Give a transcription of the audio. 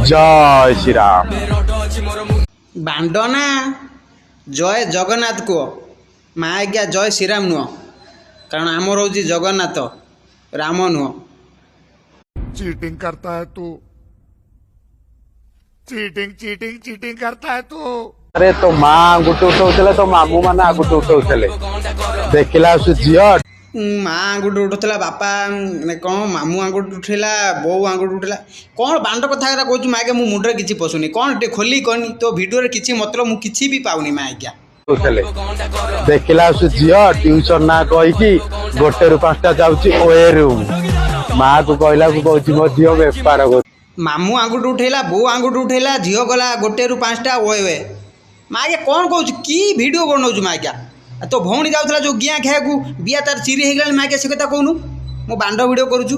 ଜୟ ଶ୍ରୀରାମ। ବାଣ୍ଡ ନା, ଜୟ ଜଗନ୍ନାଥ କୁହ ମା ଆଜ୍ଞା, ଜୟ ଶ୍ରୀରାମ ନୁହଁ। କାରଣ ଆମର ହେଉଛି ଜଗନ୍ନାଥ, ରାମ ନୁହଁ। चीटिंग करता है तू, चीटिंग चीटिंग चीटिंग करता है तू। ଆରେ, ତୋ ମା ଆଙ୍ଗୁଠି ଉଠଉଥିଲେ, ତୋ ମାମୁଁ ମାନେ ଆଙ୍ଗୁଠି ଉଠଉଥିଲେ, ଦେଖିଲା ଆସୁ ଝିଅ ମା ଆଙ୍ଗୁଠି ଉଠୁଥିଲା, ବାପା ମାନେ କ'ଣ, ମାମୁଁ ଆଙ୍ଗୁଠି ଉଠେଇଲା, ବୋଉ ଆଙ୍ଗୁଠି ଉଠେଇଲା। କ'ଣ ବାଣ୍ଡ କଥା ଗୁରା କହୁଛୁ ମା ଆଜ୍ଞା? ମୋ ମୁଣ୍ଡରେ କିଛି ପଶୁନି। କ'ଣ ଟିକେ ଖୋଲି କହନି। ତୋ ଭିଡ଼ିଓରେ କିଛି ମତଲବ ମୁଁ କିଛି ବି ପାଉନି ମା ଆଜ୍ଞା। ଉଠଉଥିଲେ, ଦେଖିଲା ଆସୁ ଝିଅ ଟ୍ୟୁସନ ନା କହିକି 1ରୁ 5ଟା ଯାଉଛି ଓଏ ରୁମ୍। ମାକୁ କହିଲାକୁ କହୁଛି ମୋ ଝିଅ ବେପାର କରୁଛି। ମାମୁଁ ଆଙ୍ଗୁଠି ଉଠେଇଲା, ବୋଉ ଆଙ୍ଗୁଠି ଉଠେଇଲା, ଝିଅ ଗଲା 1ରୁ 5ଟା ଓଏ ଓଏ। ମା ଆଜ୍ଞା, କ'ଣ କହୁଛୁ? କି ଭିଡ଼ିଓ ବନଉଛୁ ମା ଆଜ୍ଞା? ଆଉ ତୋ ଭଉଣୀ ଯାଉଥିଲା ଯେଉଁ ଗିଆଁ ଖାଇବାକୁ, ବିଆ ତାର ଚିରି ହେଇଗଲାଣି ମା ଆଜ୍ଞା, ସେ କଥା କହୁନୁ। ମୋ ବାଣ୍ଡ ଭିଡ଼ିଓ କରୁଛୁ।